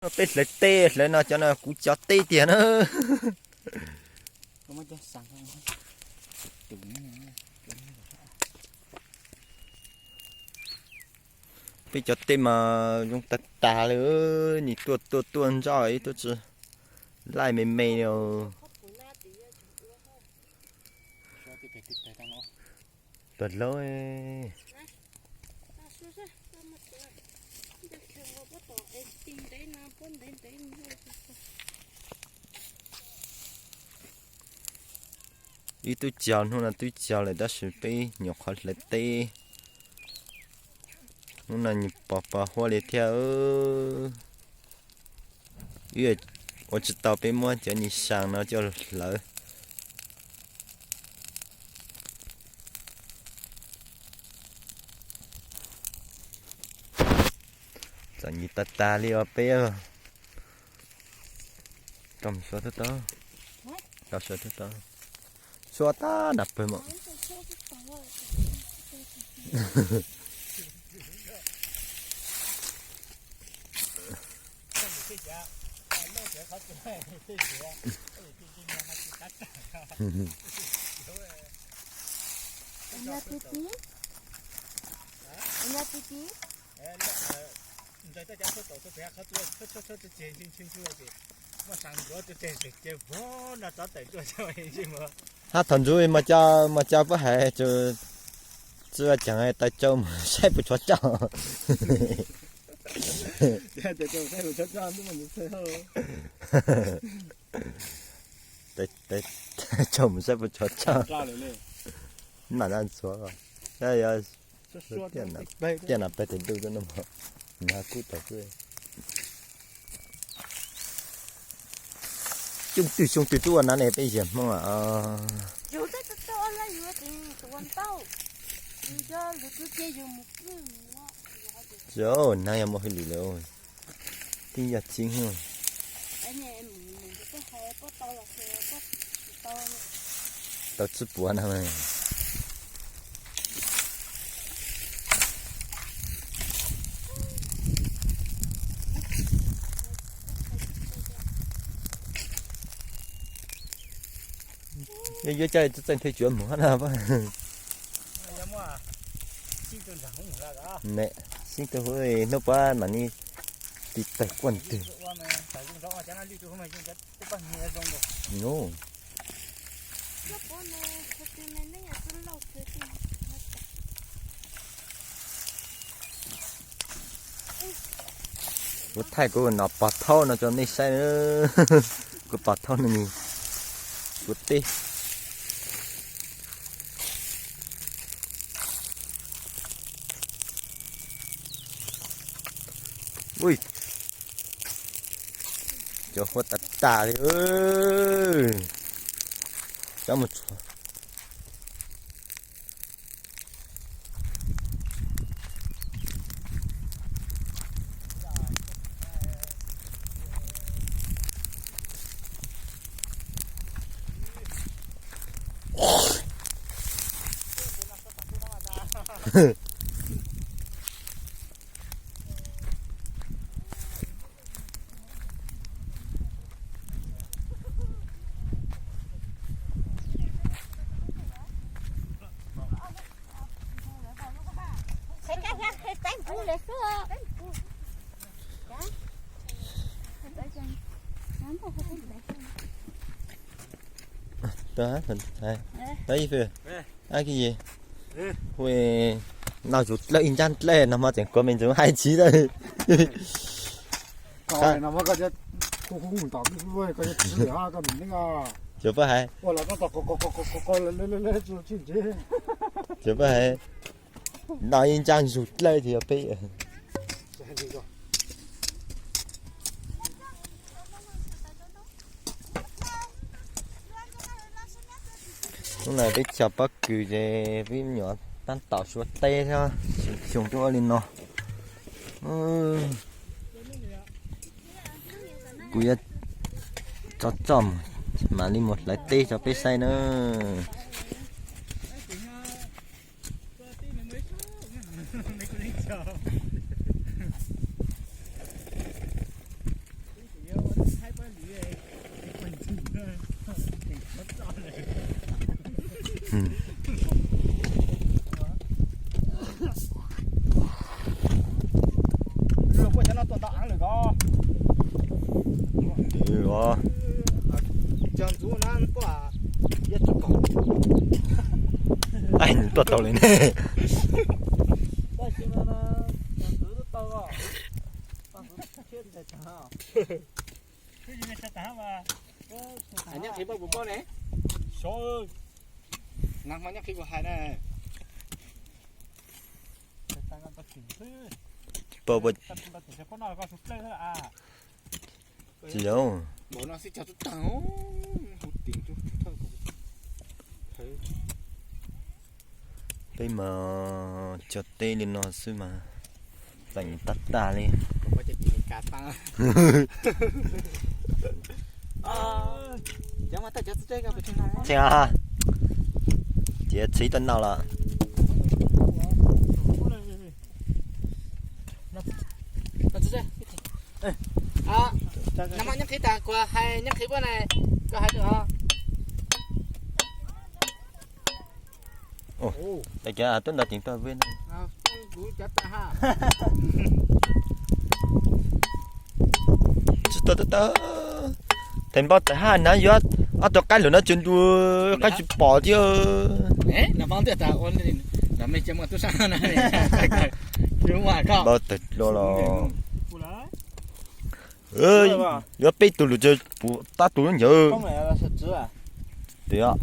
Peb hlawv teb, hlawv no cov no kuv cov teb tiag na. Peb cov teb mas zoo tag tag li, nim tuaj tuaj tuaj ntsoj ib tug tsis laij me me li. Tuaj laub. Ib tub cog, hnub no twb cog lawm tab sis peb nyuam qhuav hlawv teb. Hnub no pos pos huab li thiab. Ua tsis tau, peb muab cov nyuag sas no coj hlawv. Txom nyem tag tag li os peb. Rau suav tau, rau suav tau, suav tag nrho pawg mas. Hab thaum ntsuv mas cov, mas cov puab hais tsis ua ceev, tau coj mus saib puas tshuav coj. Coj mus saib puas tshuav coj. Nam ntxuav, tiaj nam peg tes ntuj no, nag kub tag xwb. Xyoo twg xyoo twg twb ua nab ne peb ziag Hmoob. Nab yog muaj hauj lwm lawm, tib yog txhib hnub. Tau tsib puas na. Yuav yuav coj txeej txeej thiaj tsuav mus na. Ne, sib tug hnub pab mam li tiv tawg quaj twg. Kuv thaij kuv nom pog thaub no rau nej saib na. Kuv pog thaub no, kuv teb. Ui, cov huab tas tas li. Cov mus txhuav. Ib, hu no zus dlawb ib ntsab dlawb no mas tseem kua me ntsis hais tsis tau. Cov pab hais, cov pab hais, no ib ntsab zus dlawb tias yog peb. Hnub no peb cog pob kws ces peb nyuam tab tom suav teb thiab, xyoo twb ua li no. Kuv yuav tso tso mam li mus hlawv teb rau peb saib na. Tuaj tau li ne. Nyob qhib poj puas poj ne? Nag hmo nyob qhib puas hais na? Poj puas tsis yog. Peb mas cog teb li no xwb mas lees tag tag li. Tseeb, ces txiv tau noj los. Nag hmo nyob qhib tas kuv hais nyob qhib poj ne, koj hais rau os. Ua cas twb nrov ceev tuaj vij na. Tsis tau tau tau. Theem npau taws haj na yuav ob tug qaib lug no tsis ntu, qaib tsis pom thiab. Npau taws dlua los. Yuav peb tus lug tsis puv tab tus lub ncawg. Tias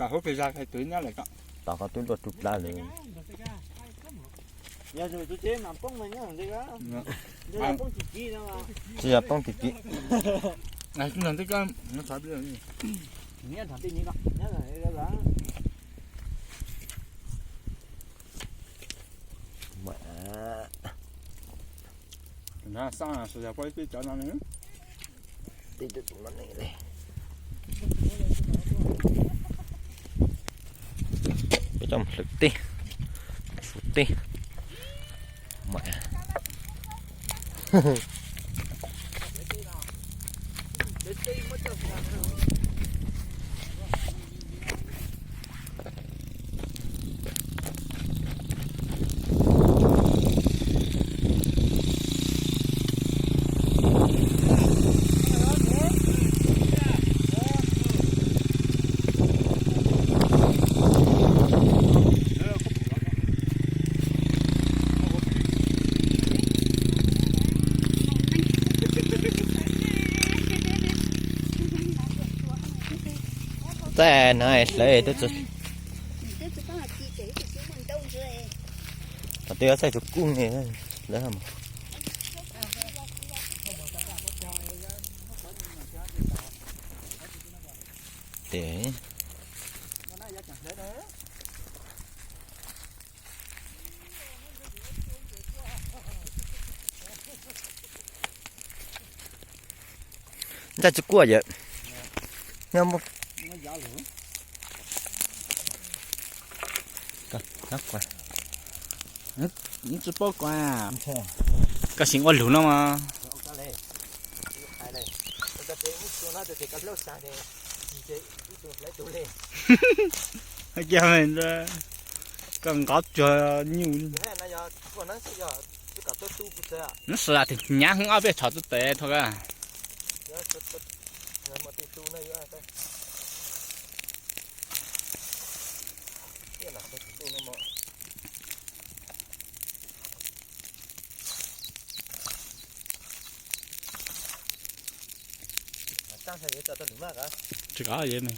tom qhov twb luaj tus plab lawm. Tsis yog poob tim kiv. Peb coj mus hlawv teb, su teb. Txaij no hlawv twb tsis, thaum twg txaij tus kuj ne, hlawv. Tes. Ntxaij tsis kuaj yawm. Tsis paub koj, koj sim ua lug no mas. Kiag koj nqov tsuag nyuj. Nws xav lam tes hnyav heev ob peb tshom txog tes tho ka. Tsis kov yog ne.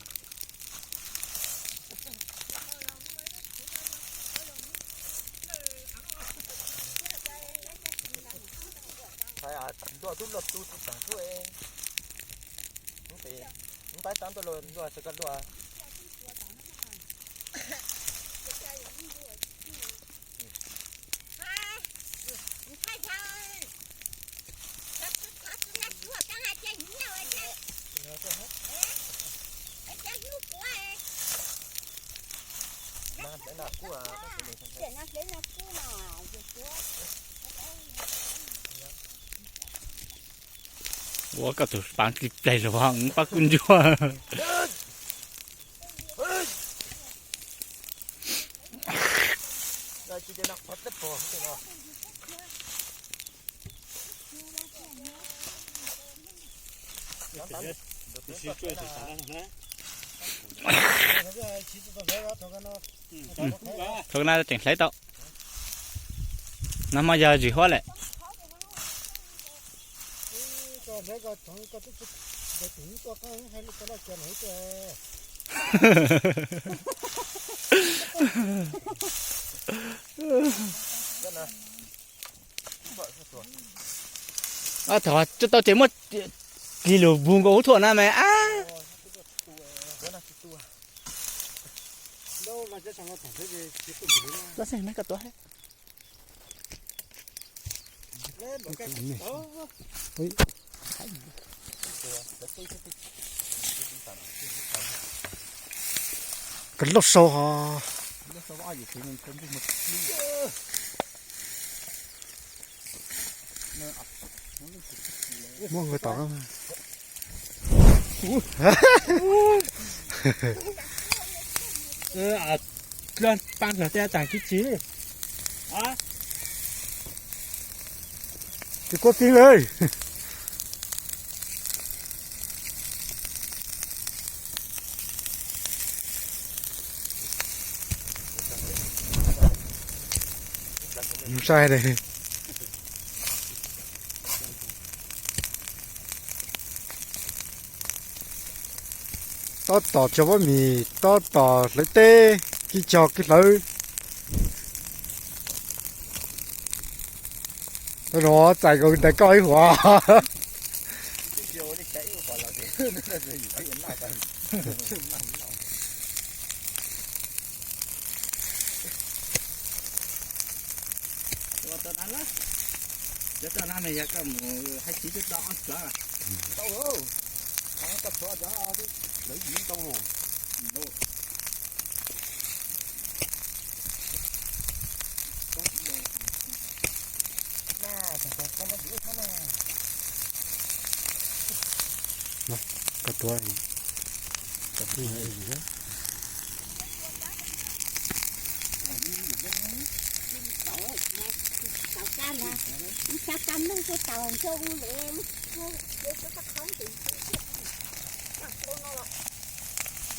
Ntuj tub los tu tsis tseem tuaj. Npaib tab ntuj los ntuj tsis koj luaj. Ua koj tus pav kis pleg los pab kuj ntsuag. Thaum no tseem hlais tau. No mas yog zwm huab lawm. Thaum tsis tau ces muab kis lus vus nkaus hub thuam na mas ab. Ka loj sau hos. Muab nqaij tom. Dlua pab hlawv tej tag kib tsi. Tsis kuab txib lawm. Saib ne. Tab tom cog pob mis, tab tom hlawv teb, kib cog kib hlawv. Tau zog txais nkaus ntawm koj ib huam. Cov tau na, cov tau na mas yog koj mus hais txiv twb tau ob tsuav. Tau, koj tsuav cov lawv yim tau. Koj tuav. Xav ka na, xav ka nug tuaj tau ntshe u le, ntshe tuaj txog qhov ntawd, tau no los.